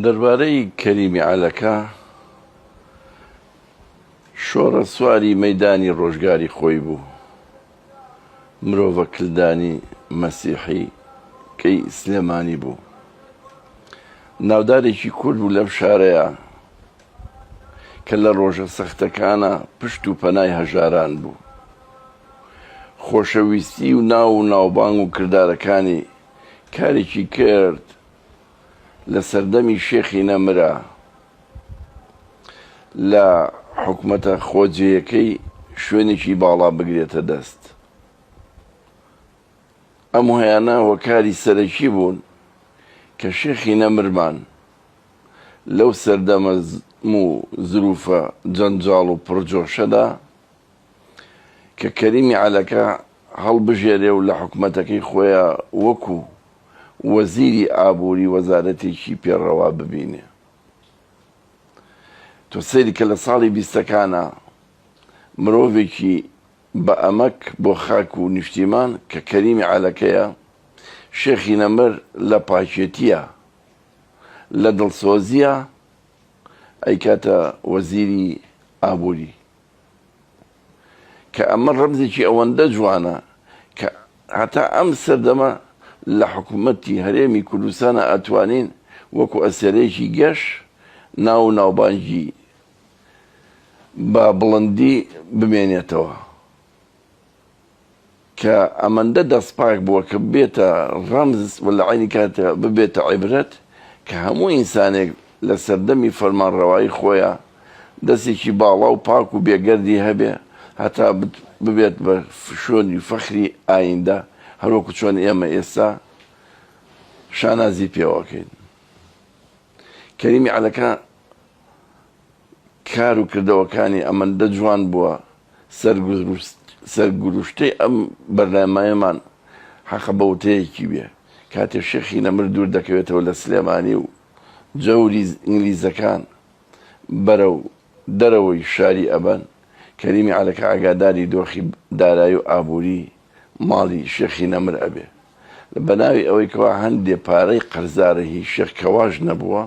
دەربارەی کەریمی عەلەکە، شۆڕە سواری مەیدانی ڕۆژگاری خۆی بوو. مرۆڤە کلدانی مەسیحی کەی سلێمانی بوو. ناودارێکی کورد بوو لەم شارەیا کە لە ڕۆژە سەختەکانا پشت و پەنای هەژاران بوو. خۆشەویستی و ناو و ناوبانگ و کردارەکانی کارێکی کرد لە سەردەمی شێخی نەمرا لە حکومەتە خۆجێیەکەی شوێنێکی باڵا بگرێتە دەست. ئەم هۆیانە هۆکاری سەرەکی بوون کە شێخی نەمرمان لەو سەردەمە و زروفە جەنجاڵ و پڕجۆشەدا کە کەریمی عەلەکە هەڵبژێرێ و لە حکومەتەکەی خۆیا وەکو وەزیری ئابووری وەزارەتێکی پێ ڕەوا ببینێ. تۆ سەیری کە لە ساڵی بیستەکانا مرۆڤێکی بە ئەمەک بۆ خاک و نیشتیمان کە کەریمی عەلەکەیە، شێخی نەمر لە پاکێتییە، لە دڵسۆزییە ئەیکاتە وەزیری ئابووری. کە ئەمە ڕەمزێکی ئەوەندە جوانە کە هەتا ئەم سەردەمە لە حکوومەتی هەرێمی کوردستانە ئەتوانین وەکو ئەسێرەیەکی گەش ناو و ناوبانگی بە بڵندی بمێنێتەوە. کە ئەمەندە دەستپاک بووە کە ببێتە ڕەمز و لە عەینی کاتدا ببێتە عیبرەت کە هەموو ئینسانێک لە سەردەمی فەرمانڕەوایی خۆیا دەستێکی باڵا و پاک و بێگەردی هەبێ هەتا ببێت بە شوێنی فەخری ئایندە هەروەکو چۆن ئێمە ئێستا شانازی پێوەکەین. کەریمی عەلەکە کار و کردەوەکانی ئەمەندە جوان بووە سەرگوروشتەی ئەم بەرنامەیەمان حەقە بە وتەیەکی بێ کاتێ شێخی نەمر دوور دەکەوێتەوە لە سلێمانی و جەوری ئینگلیزەکان بەرەو دەرەوەی شاری ئەبەن کەریمی عەلەکە ئاگاداری دۆخی دارایی و ئابووری ماڵی شێخی نەمر ئەبێ بە ناوی ئەوەی کەوا هەندێ پارەی قەرزارە هی شێخ کەواش نەبووە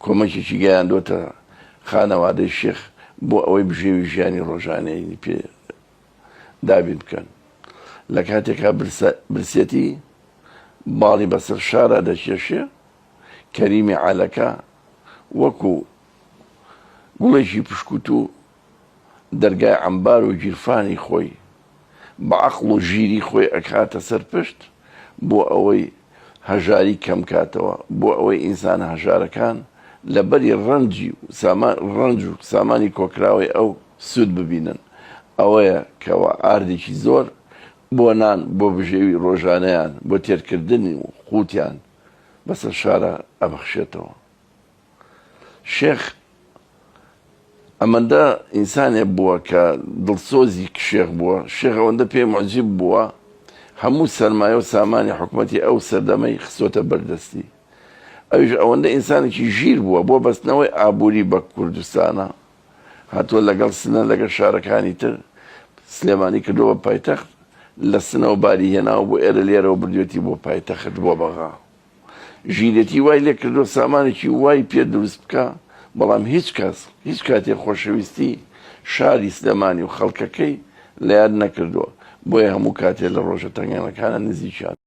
کۆمەکێکی گەیاندۆتە خانەوادەی شێخ بۆ ئەوەی بژێوی ژیانی ڕۆژانەی پێ دابین بکەن لە کاتێکا برسێتی باڵی بەسەر شارا دەکێشێ کەریمی عەلەکە وەکو گوڵێکی پشکوتوو دەرگای عەمبار و گیرفانی خۆی بە عەقڵ و ژیری خۆی ئەکاتە سەر پشت بۆ ئەوەی هەژاری کەم کاتەوە، بۆ ئەوەی ئینسانە هەژارەکان لە بەری ڕەنجی و سامان ڕەنج و سامانی کۆکراوەی ئەو سوود ببینن. ئەوەیە کەوا ئاردێکی زۆر بۆ نان، بۆ بژێوی ڕۆژانەیان، بۆ تێرکردنی و قووتیان بەسەر شارا ئەبەخشێتەوە. شێخ ئەمەندە ئینسانێ بووە کە دڵسۆزی شێخ بووە، شێخ ئەوەندە پێی موعجیب بووە هەموو سەرمایە و سامانی حکومەتی ئەو سەردەمەی خستۆتە بەردەستی. ئەویش ئەوەندە ئینسانێکی ژیر بووە بۆ بەستنەوەی ئابووری بە کوردستانە هاتووە لەگەڵ سنە لەگەڵ شارەکانی تر سلێمانی کردووە بە پایتەخت لە سنەوە باری هێناوە بۆ ئێرە لێرەوە بردوێتی بۆ پایتەخت بۆ بەغا. ژیرێتی وای لێ کردووە سامانێکی وای پێ دروست بکا، بەڵام هیچ کەس هیچ کاتێ خۆشەویستی شاری سلێمانی و خەڵکەکەی لە یاد نەکردووە، بۆیە هەموو کاتێ لە ڕۆژە تەنگانەکانا نزیکیان.